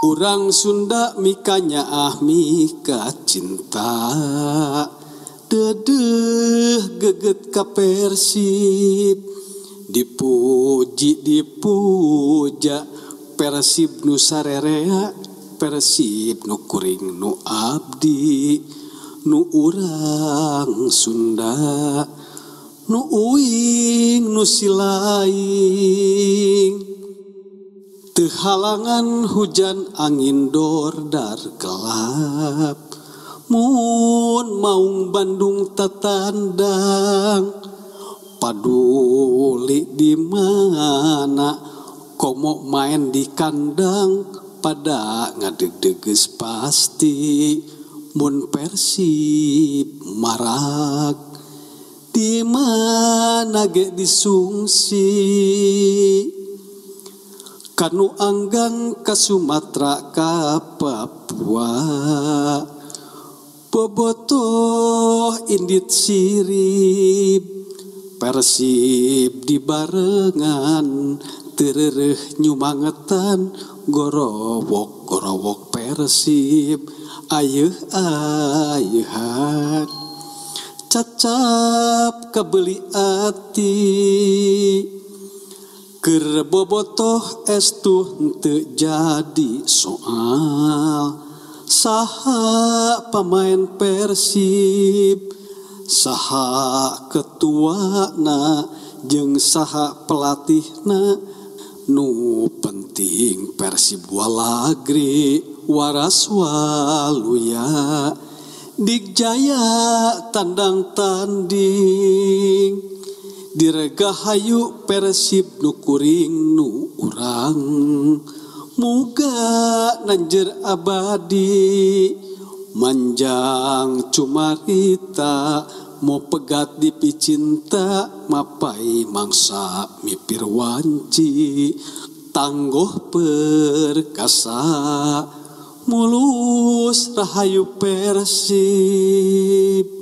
Urang Sunda mikanyaah mika cinta dedeh geget ka Persib dipuji dipuja Persib nu sarerea Persib nu kuring nu abdi nu urang Sunda nu uing nu silaing teu halangan hujan angin dordar gelap mun maung Bandung tatandang paduli di mana komo main di kandang pada ngadeg-deges pasti mun Persib marak di mana ge disungsi kanu anggang ka Sumatera ka Papua bobotoh indit sirib Persib dibarengan terereh nyumangetan gorowok gorowok Persib ayeuh ayeuhan cacap kabeli ati keur bobotoh estuh henteu jadi soal saha pemain Persib saha ketuana jeung saha pelatihna nu penting Persib walagri waras waluya digjaya tandang tanding diregahayu Persib nu kuring nu urang muga nanjer abadi manjang cumarita mo pegat di picinta mapai mangsa mipir wanci tangguh perkasa mulus rahayu Persib.